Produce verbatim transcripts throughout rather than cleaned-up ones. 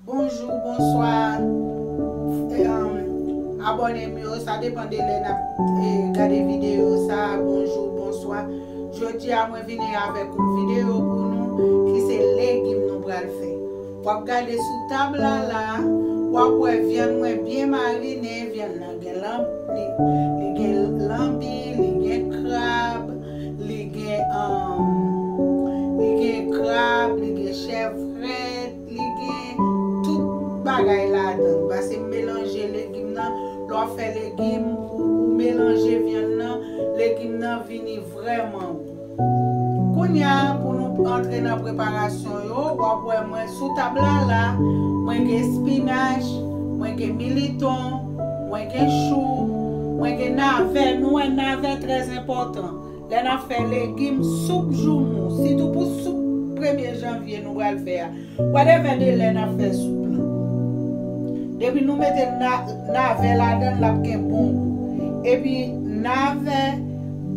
Bonjou, bonswa, e, um, abòne m yo, sa depann de lè n ap, e, gade videyo sa, bonjou, bonswa. Jodi a, mwen vini avèk yon videyo pou nou, ki se legim nou pral fè. W ap gade sou tab la, la, w ap wè vyann mwen byen marine, vyann nan gen lan-, li, li gen lanbi, li gen krab, li gen, um, li gen krab, li gen chèvrèt, li gen tout bagay ladan. Paske m melanje legim nan, lè w ap fè legim, ou, ou melanje vyann nan, legim nan vini vrèman gou. Kounye a, pou nou antre nan preparasyon yo, w ap wè mwen sou tab la, la, mwen gen espinach, mwen gen militon, mwen gen chou, mwen gen navè. Nou wè navè trè enpòtan. Lè n ap fè legim, soup joumou, sitou pou soup premye janvye nou pral fè a. Whatever de lè n ap fè soup lan. Depi nou mete na-, navè ladan l, l ap gen bon gou. Epi navè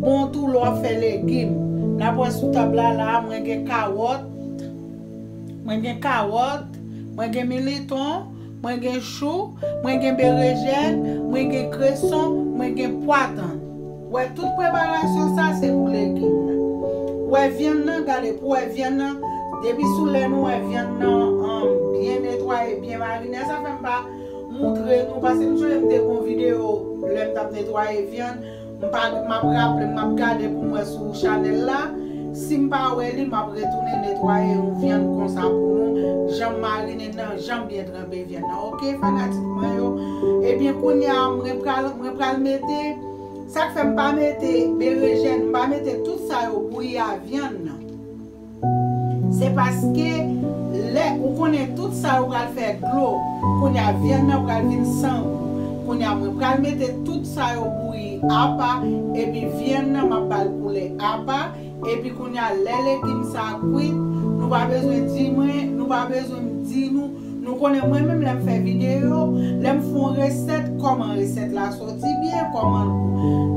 bon tou lè w ap fè legim. N ap wè sou tab la, la, mwen gen kawòt, mwen gen kawòt, mwen gen militon, mwen gen chou, mwen gen berejèn, mwen gen kreson, mwen gen pwa tann. Wè, tout preparasyon sa se pou legim nan. Wè vyann nan, gade pou wè vyann nan. Depi sou lè nou wè vyann nan, um, byen netwaye, byen marine, sa fè m pa moutre nou, paske m sonje m te gon videyo lè m t ap netwaye vyann. M pa, m ap raple, m ap gade pou m wè sou chanèl la. Si m pa wè li, m ap retounen netwaye yon vyann konsa pou nou. Jan m marine nan, jan m byen tranpe vyann nan. Oke, fanatik mwen yo. Ebyen, kounye a, mwen pral, mwen pral mete, sa k fè m pa mete berejèn, m pa mete tout sa yo bouyi a vyann nan. Se paske lè ou konnen tout sa yo pral fè dlo, kounye a vyann nan pral vin san gou. Kounye a mwen pral mete tout sa yo bouyi apa, epi vyann nan m ap ba l koulè apa, epi kounye a lè legim sa kwit, nou pa bezwen di mwen, nou pa bezwen m di nou, nou konnen mwen menm lè m fè videyo, lè m fè yon resèt, kòman resèt la soti byen, kòman l gou.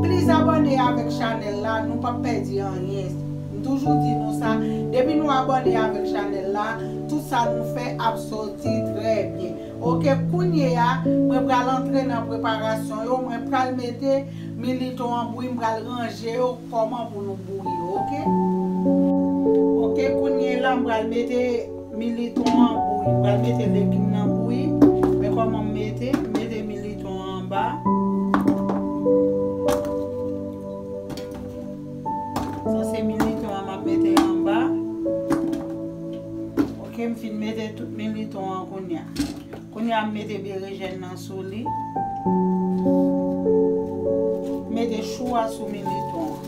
Pliz abòne avèk chanèl la, nou p ap pèdi anyen. M toujou di nou sa, depi nou abòne avèk chanèl la, tout sa nou fè ap soti trè byen. Oke, kounye a, mwen pral antre nan preparasyon yo, mwen pral mete militon an bouyi, m pral ranje yo kòman pou nou bouyi yo, oke? Oke, kounye la, m pral mete militon an bouyi, m pral mete legim nan bouyi, men kòman m mete, m mete militon an anba. Sa se militon an m ap mete anba. Oke, m fin mete tout militon an kounye a. Kounye a, m mete berejèn nan sou li. M mete chou a sou militon an.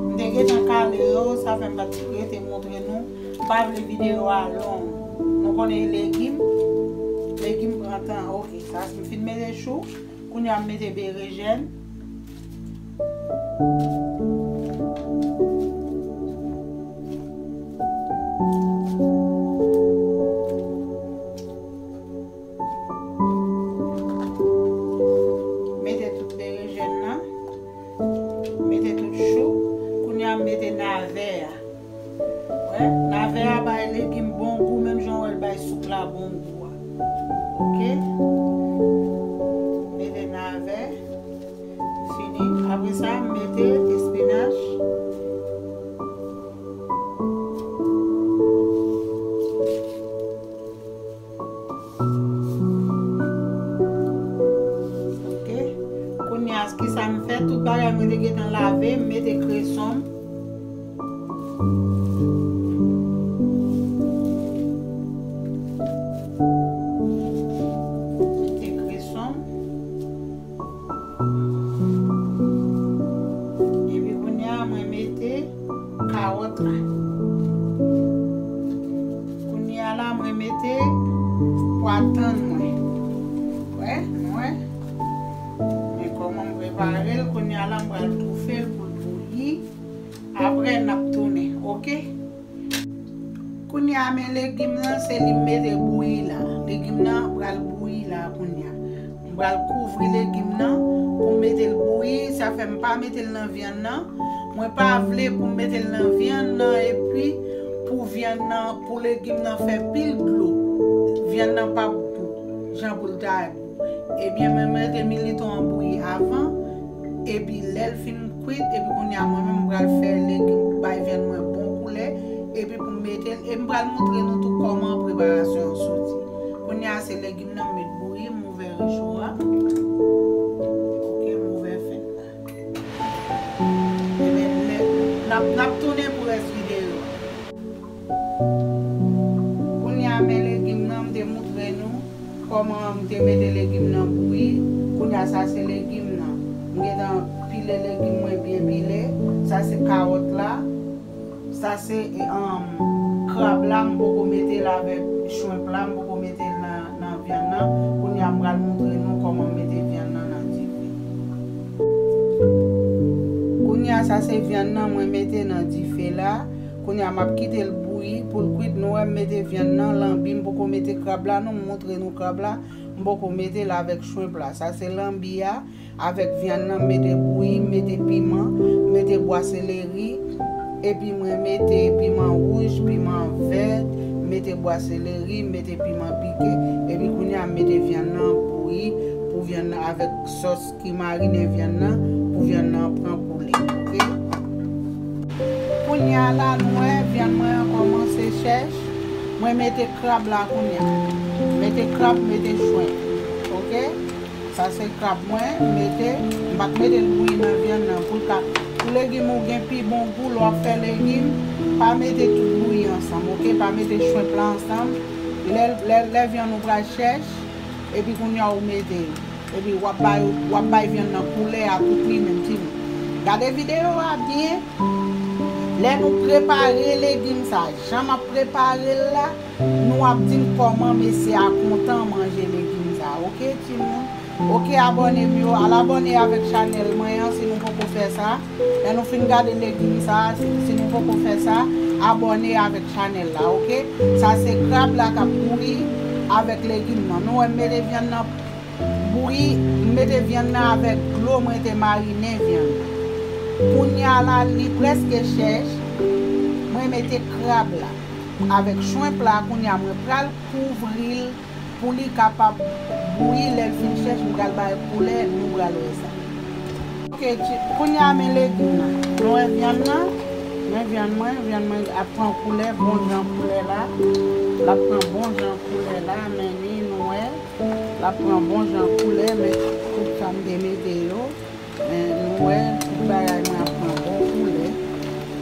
M te gentan kale yo, sa fè m pa t rete montre nou. M pa vle videyo a long. Nou konnen legim, legim pran tan. Oke, sa m fin mete chou. Kounye a m mete berejèn. Mete tout berejèn nan. Mete tout chou. Kounye a m mete navè a. Wè, navè a bay legim bon gou, menm jan w wè l bay soup la bon gou a. Oke? Mete navè. Fini. Apre sa, m mete espinach. Oke. Kounye a, kisa m fè? Tout bagay mwen te gentan lave, m mete kreson m. Mete kreson m. Epi kounye a, mwen mete kawòt la. Kounye a la, mwen mete pwa tann mwen. Wè, nou wè. Men kòman m prepare l, kounye a la, m pral toufe l pou l bouyi. Apre, n ap tounen, oke? Kounye a, men legim nan, se li m mete bouyi la. Legim nan pral bouyi la kounye a. M pral kouvri legim nan pou m mete l bouyi. Sa fè m pa mete l nan vyann nan. Mwen pa vle pou m mete l nan vyann nan epi pou vyann nan, pou legim nan fè pil dlo. Vyann nan p ap gou jan pou l ta gou. Ebyen, mwen mete militon an bouyi avan, epi lè l fin kwit, epi kounye a mwen menm m pral fè legim, bay vyann mwen bon koulè, epi pou m mete l, e m pral montre nou tou kòman preparasyon an soti. Kounye a se legim nan m met bouyi, m ouvè recho a. Ok, m ouvè fèn la. Ebyen, lè, n ap, n ap tounen pou rès videyo a. Kounye a, men legim nan, m te moutre nou kòman m te mete legim nan bouyi. Kounye a, sa se legim nan. M gentan pile legim mwen byen pile. Sa se kawòt la. Sa se, e, um, krab la, m poko mete l avèk shrimp la, m poko mete l nan, nan vyann nan. Kounye a, m pral moutre nou kòman m mete vyann nan nan dife. Kounye a, sa se vyann nan mwen mete nan dife la. Kounye a, m ap kite l bouyi pou l kwit. Nou wè m mete vyann nan, lanbi, m poko mete krab la non, m moutre nou krab la. M poko mete l avèk shrimp la. Sa se lanbi a, avèk vyann nan, m mete bouyi, m mete piman, m mete bwa seleri, epi mwen mete piman wouj, piman vè, m mete bwa seleri, m mete piman pike, epi kounye a m mete vyann nan bouyi pou vyann nan avèk sòs ki marinen vyann nan, pou vyann nan pran koulè, ok? Kounye a la, nou wè vyann mwen an kòmanse chèch. Mwen mete krab la kounye a. Mete krab, mete shrimp, ok? Sa se krab mwen, m mete, m pa t mete l bouyi nan vyann nan pou l ka, pou legim ou gen pi bon gou lè w ap fè legim, pa mete tout bouyi ansanm, ok? Pa mete shrimp la ansanm. Lè, lè, lè vyann ou pral chèch, epi kounye a ou mete l. Epi w ap bay, w ap bay vyann nan koulè a tout li menm, timoun. Gade videyo a byen. Lè nou prepare legim sa, jan m ap prepare l la, nou ap di m kòman mesye a kontan manje legim sa, ok, timoun? Ok, abòne m yo, al abòne avèk chanèl mwen an si nou poko fè sa. Lè nou fin gade legim sa, si, si nou poko fè sa, abòne avèk chanèl la, ok? Sa se krab la k ap bouyi avèk legim nan. Nou wè m mete vyann nan bouyi, m mete vyann nan avèk dlo mwen te marinen vyann nan. Kounye a la, li prèske chèch, mwen mete krab la avèk shrimp la, kounye a mwen pral kouvri l pou li kapab bouyi, lè l fin chèch, m pral bay koulè, nou pral wè sa. Ok, ti, kounye a men legim nan. Nou wè vyann nan, men vyann mwen, vyann mwen ap pran koulè, bon jan koulè la. L ap pran bon jan koulè la, men li, nou wè. L ap pran bon jan koulè, men tout sa m te mete yo. Men nou wè, tout bagay mwen ap pran bon koulè.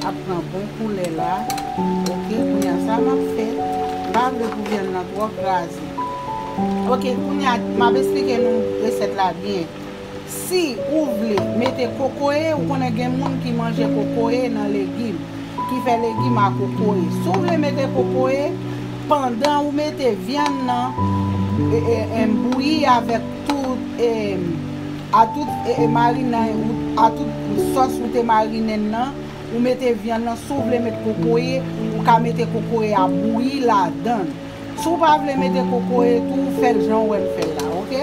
Ap pran bon koulè la. Ok, kounye a sa m ap fè. M pa vle pou vyann nan twò kraze. Ok, kounye a, m ap esplike nou resèt la byen. Si ou vle mete kokoye, ou konnen gen moun ki manje kokoye nan legim, ki fè legim a kokoye. Si w vle mete kokoye, pandan ou mete vyann nan, e, e, e, bouyi avèk tout, e, a tout, e, e, marinen, ou, a tout sòs ou te marinen l nan, ou mete vyann nan, si w vle met kokoye, ou ka mete kokoye a bouyi ladan l. Si w pa vle mete kokoye tou, fè l jan w wè m fè l la, ok?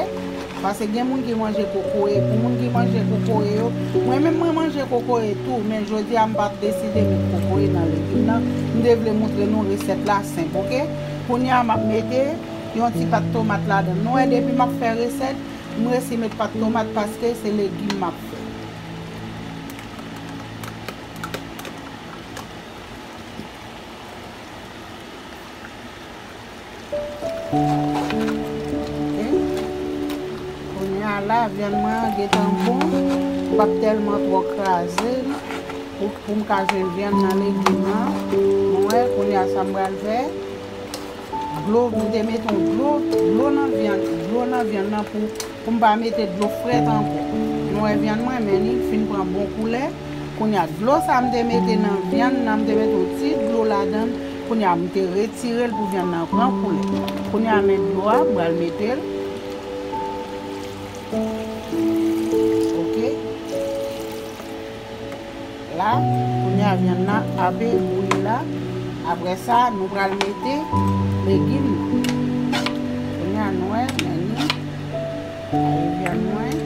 Paske gen moun ki manje kokoye. Pou moun ki manje kokoye yo, mwen menm mwen manje kokoye tou, men jodi a m pa t deside met kokoye nan legim nan. M te vle montre nou resèt la senp, ok? Kounye a m ap mete yon ti pat tomat ladan l. Nou wè depi m ap fè resèt, m resi met pat tomat paske se legim m ap fè. Ok. Kounye a la, vyann mwen an gentan bon. M p ap tèlman twò kraze l pou, pou m ka jwenn vyann nan legim nan. Nou wè, kounye a sa m pral fè. Dlo, m te mete yon dlo, dlo nan vyann, dlo nan vyann nan pou, pou m pa mete dlo frèt ankò. Nou wè vyann mwen, men li fin pran bon koulè. Kounye a, dlo sa m te mete nan vyann nan, m te mete yon ti dlo ladan l. Kounye a, m te retire l pou vyann nan pran koulè. Kounye a, men dlo a, m pral mete l. Ok. La, kounye a, vyann nan ape bouyi la. Apre sa, nou pral mete legim nan. Kounye a, nou wè, men li. Ay, vyann mwen.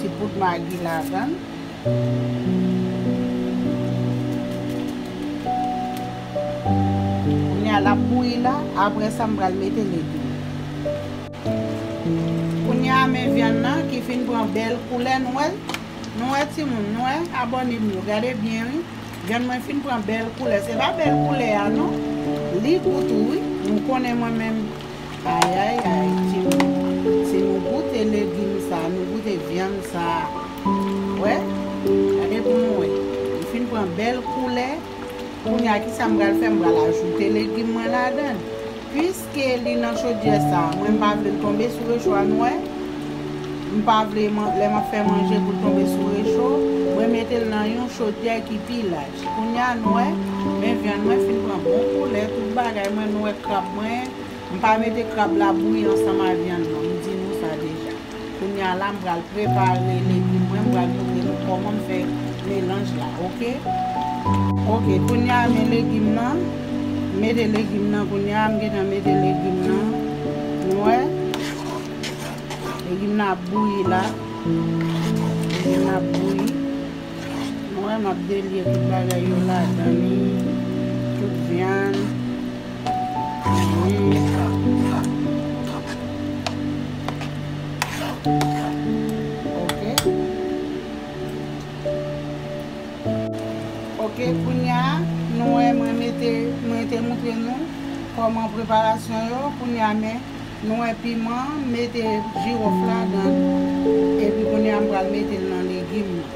Ti poud magi ladan l. Kounye a l ap bouyi la, apre sa m pral mete legim. Kounye a men vyann nan ki fin pran bèl koulè, nou wè, nou wè timoun, nou wè abòne m yo, gade byen wi. Vyann mwen fin pran bèl koulè. Se pa bèl koulè a non. Li gou tou wi. Nou konnen mwen menm. Ayayay, timoun. Si nou goute legim sa, nou goute vyann sa. Wè? Gade pou nou wè. Li fin pran bèl koulè. Kounye a, kisa m pral fè? M pral ajoute legim mwen ladan l. Piske li nan chodyè sa, mwen m pa vle l tonbe sou recho a, nou wè. M pa vle man-, lè m ap fè manje pou l tonbe sou recho, mwen mete l nan yon chodyè ki pi laj. Kounye a, nou wè, men vyann mwen fin pran bon koulè, tout bagay mwen, nou wè krab mwen, m pa mete krab la bouyi ansanm a vyann nan, m di nou sa deja. Kounye a la, m pral prepare legim mwen, m pral montre nou kòman m fè melanj la, oke? Oke, kounye a, men legim nan, m mete legim nan, kounye a, m gentan mete legim nan, nou wè? Legim nan ap bouyi la. Legim nan ap bouyi. Mwen, m ap delye tout bagay yo ladan li. Tout vyann. Wi. Oke. Oke, kounye a, nou wè mwen mete, mwen te montre nou kòman preparasyon yo. Kounye a, men, nou wè piman, m mete jiwòf ladan l. Epi kounye a, m pral mete l nan legim nan.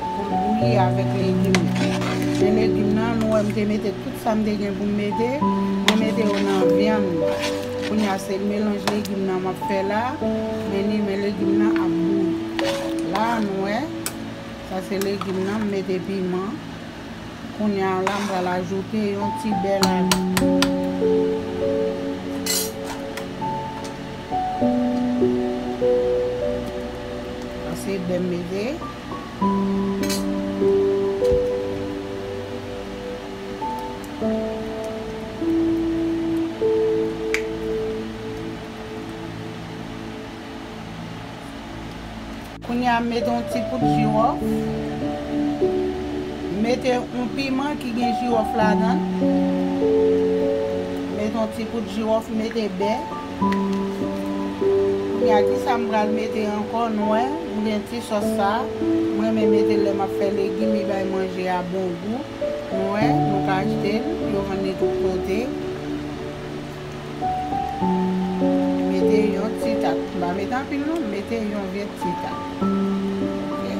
Pou l bouyi avèk legim nan. Men legim nan, nou wè m te mete tout sa m te gen pou m mete, mwen mete yo nan vyann nan. Kounye a se melanj legim nan m ap fè la, men ni men legim nan ap bouyi. La nou wè, sa se legim nan, m mete piman. Kounye a la m pral ajoute yon ti bè ladan. Sa se bè m mete. Kounye a, m mete yon ti poud jiwòf. M mete yon piman ki gen jiwòf ladan l. M mete yon ti poud jiwòf, m mete bè. Kounye a, kisa m pral mete ankò? Nou wè, m gen ti sòs sa. Mwen renmen mete l lè m ap fè legim, li bay manje a bon gou. Nou wè, nou ka achte l, yo vann li tout kote. Mete yon ti tak. M pa mete anpil non, mete yon vye ti tak. Oke.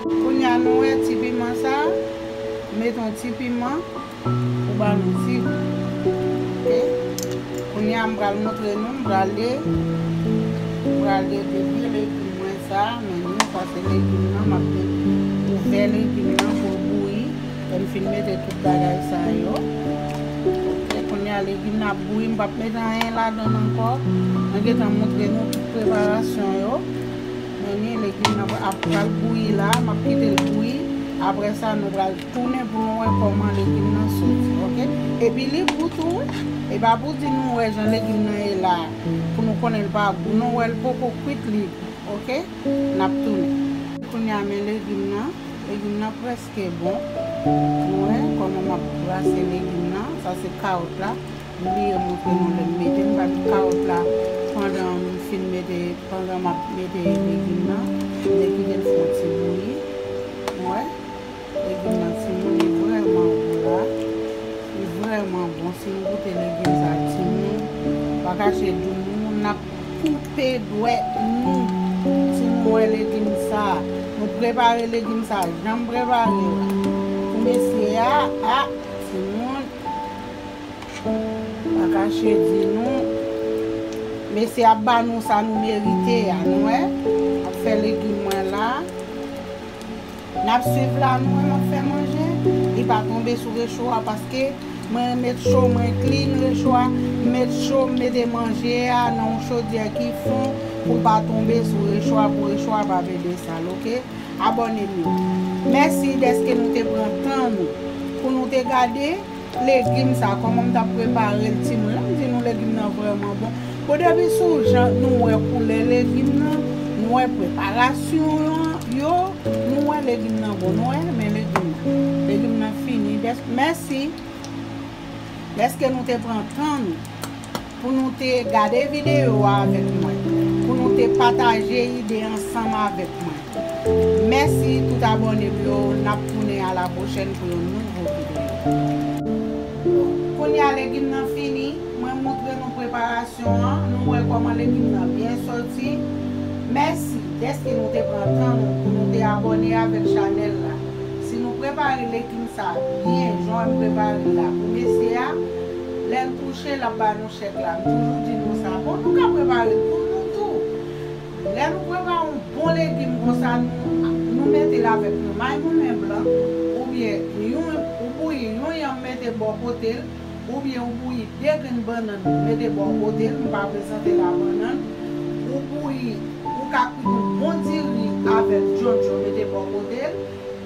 Kounye a nou wè ti piman sa, mete yon ti piman pou ba nou ti gou. Oke. Kounye a m pral montre nou, m prale, m prale depi legim mwen sa, men nou, sa se legim nan, m ap ouvè legim nan pou l bouyi. Lè m fin mete tout bagay sa yo. Oke, kounye a legim nan ap bouyi, m p ap mete anyen ladan l ankò. Mwen gentan montre nou tout preparasyon yo. Men ni legim nan ap pral bouyi la, m ap kite l bouyi. Apre sa, nou pral tounen pou nou wè kòman legim nan soti, oke? Epi li gou tou, wi. E pa pou di nou wè jan legim nan ye la, pou nou konnen l pa gou. Nou wè l poko kwit, li gou, oke? N ap tounen. Kounye a, men legim nan. Legim nan prèske bon. Nou wè kòman m ap brase legim nan. Sa se kawòt la. M bliye montre nou lè m mete l. M pa met kawòt la pandan m fin mete, pandan m ap mete legim nan. M te kite l fè yon ti bouyi. Nou wè? Legim nan, timoun, li vrèman gou la. Li vrèman bon. Si nou goute legim sa, timoun, pa kache di nou, n ap koupe dwèt nou. Si nou wè legim sa, nou prepare legim sa, jan m prepare l la. Pou mesye a, a, timoun, pa kache di nou, mesye ap ba nou sa nou merite a, nou wè. Ap fè legim mwen la. N ap swiv la, nou wè m ap fè manje. Li pa tonbe sou recho a paske mwen met cho, mwen clean recho a. M met cho, m mete manje a nan yon chodyè ki fon pou l pa tonbe sou recho a, pou recho a pa vin sal, oke? Abòne m yo. Mèsi dèske nou te pran tan nou pou nou te gade legim sa, kòman m t ap prepare l, timoun. Lè m di nou legim nan vrèman bon, Bon, depi sou jan nou wè koulè legim nan, nou wè preparasyon yo, nou wè legim nan bon, nou wè men legim nan. Legim nan fini. Mèsi. Dèske nou te pran tan nou pou nou te gade videyo a avèk mwen, pou nou te pataje ide ansanm avèk mwen. Mèsi tout abòne m yo, n ap tounen a la pwochèn pou yon nouvo videyo. Kounye a legim nan fini, mwen montre nou preparasyon an, nou wè kòman legim nan byen soti. Mèsi dèske nou te pran tan nou pou nou te abòne avèk chanèl la. Si nou prepare legim sa byen, jan m prepare l la pou mesye a, lè l kouche, l ap ba nou chèk la. M toujou di nou sa. Bon, nou ka prepare l pou nou tou. Lè nou prepare yon bon legim konsa, nou, nou mete l avèk yon may moulen blan, oubyen yon, ou bouyi yon yanm mete bò kote l, oubyen ou bouyi de grenn bannann mete bò kote l, m pa prezante la bannann, ou bouyi, ou ka kwit yon bon diri avèk djondjon mete bò kote l,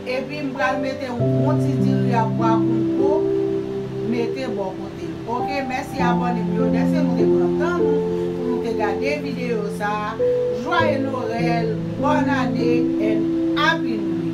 epi m pral mete yon bon ti diri ak pwa kounko mete bò kote l. Oke, mèsi abòne m yo, dèske nou te pran tan nou pou nou te gade videyo sa a. Joyeux Noël, bonne année and Happy New Year.